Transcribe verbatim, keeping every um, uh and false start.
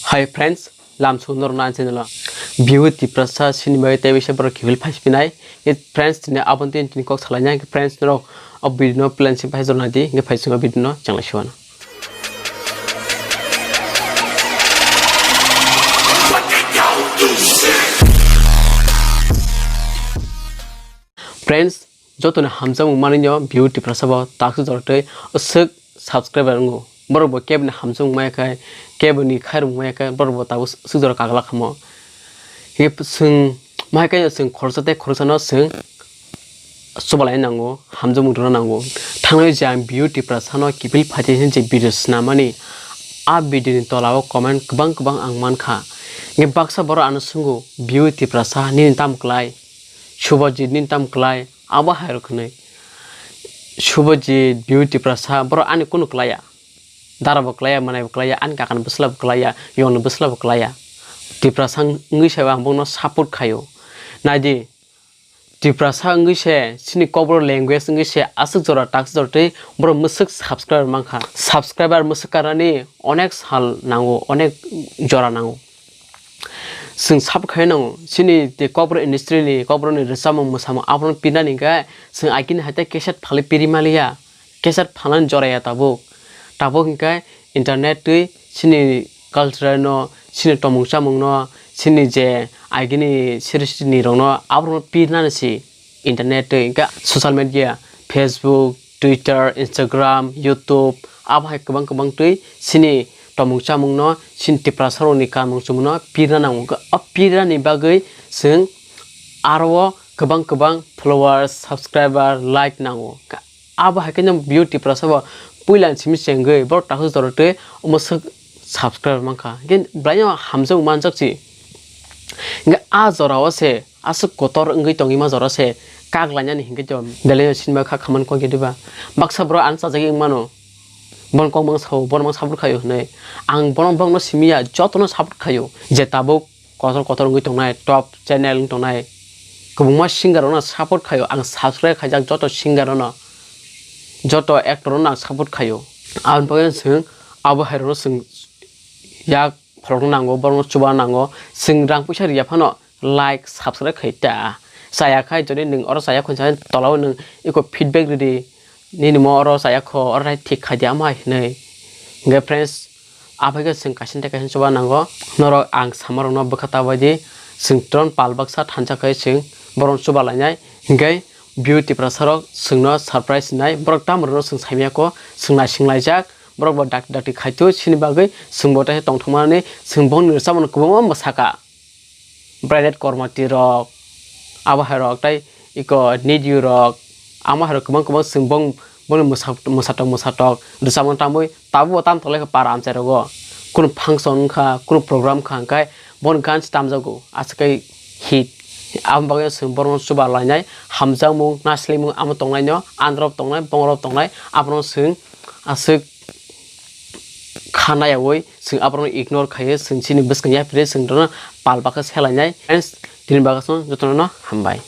Hi friends, lam sung norok nang channel o. View Tiprasa sini bai tei bisa borok kibil phai pinai. Nge friends tini abon tin tini kok salai nang friends norok o video no plan si pai jorna di nge phai sung o video no changlai siwana. Friends, jotoni hamjakmung manwi no View Tiprasa bo taksuk jorok tei aswk subscriber wngo. Borok bo kebo ni hamjakmung maya khe, kebo ni khairokmung maya khe, borok bo tabuk aswk jorok kaglak kha mo. Hingke chwng maya khe chwng khoroksa tei khoroksa no chwng chubalai nango, hamjakmung rwna nango. Thangnai je ang View Tiprasa no kiphil phaidi hinwi je video swnamani, a video ni tola o comment kwbang kwbang ang mankha. Hingke baksa borok ano swngo, "View Tiprasa nini tamo klai? Subhajit nini tamo klai?" Abo hai rok hwnwi. Subhajit, View Tiprasa, borok ani kunu klaiya. Dara bo klaiya, manai bo klaiya, ani kakan bwsla bo klaiya, yongni bwsla bo klaiya. Tiprasa wngwi se ang bono support khaio. Naidi, Tiprasa wngwi se, chini Kokborok language wngwi se, aswk jora, takswk jora tei borok mwswk subscriber mankha. Subscriber mwswk karnani onek sal nango, onek jora nango. Chwng sap khai nango, chini tei Kokborok industry ni, Kokborok ni rwchapmung, mwsamung, abono pirnani hwnkhe chwng agini hai tei cassette phalwi piri maliya. Cassette phalnani joraya tabuk. Tabuk hwnkhe internet twi chini culture no, chini tomung chamung no, chini je agini srishti ni rok no, abono pirnani si. Internet twi hwnkhe social media, Facebook, Twitter, Instagram, YouTube, abo hai kwbang kwbang twi chini tomung chamung no, chini Tiprasa rokni kanmung chumung no pirna nango. Hwnkhe o pirnani bagwi chwng aro o kwbang kwbang followers, subscriber, like nango. Abo hai khe no View Tiprasa bo puila ni simi chengwi borok takhuk jora twi omo swk subscriber mankha. Hwnkhe belai no hamjakmung manjak si. Hwnkhe a jora o se aswk kotor wngwi tongwi ma jora se kak lainani hwnkhe to belai no sinima kha khamani kok ya diba? Baksa borok ano chajagwi wng mano, bono kok mang sao, bono mang support khaio hwnwi. Ang bono, borokno simi ya, jotono support khaio. Je tabuk kotor kotor wngwi tongnai, top channel wngwi tongnai, kwbangma singer rokno support khaio, ang subscribe khaijak joto singer rokno, joto actor rokno ang support khaio. Aboni bagwi chwng abo hai rokno chwng yak pholokna nango, borokno chuba nango, chwng rang puisa riya phano like, subscribe khai ta. Chaya khai, jodi nwng oro chaya kho, tola o nwng eko feedback ridi, nini mo oro chaya kho, oro hai thik khai di, amo hai hwnwi. Hwnkhe friends, aphai khe chwng kaisa tei kaisa chuba nango, norok ang sama rokno bwkha ta bai di, chwng tron pal baksa thansa khai chwng borokno chuba lainai. Hwnkhe View Tiprasa rok chwngno surprise nai, borok tamo rwno chwng saimaya kho, chwng naising laijak, borok bo dakti dakti khai tu, chini bagwi chwng bo tei tongthokmani, chwng bongni rwchapmano kwbangma mwsaka. Branded Kormoti rok, abo hai rok tei iko Nidhu rok, amo hai rok kwbang kwbang chwng bong-, bongni mwsa-, mwsatok mwsatok rwchapmung tamwi tabukbo tam tonglaikha para amchai rogo. Kunu function wngkha, kunu program wngkha hwnkhe boni gan se tamjago, aswk khe hit. Aboni bagwi chwng borokno chuba lainai, hamjakmung, naislemung amo tongnaino, androp tongnai, bongrop tongnai, abono chwng aswk kha nayaui chwng aborokno ignore khaiwi chwng chini bwskang yaphirwi chwng bono pal bakha selainai. Friends, tini bagwi jotono hambai.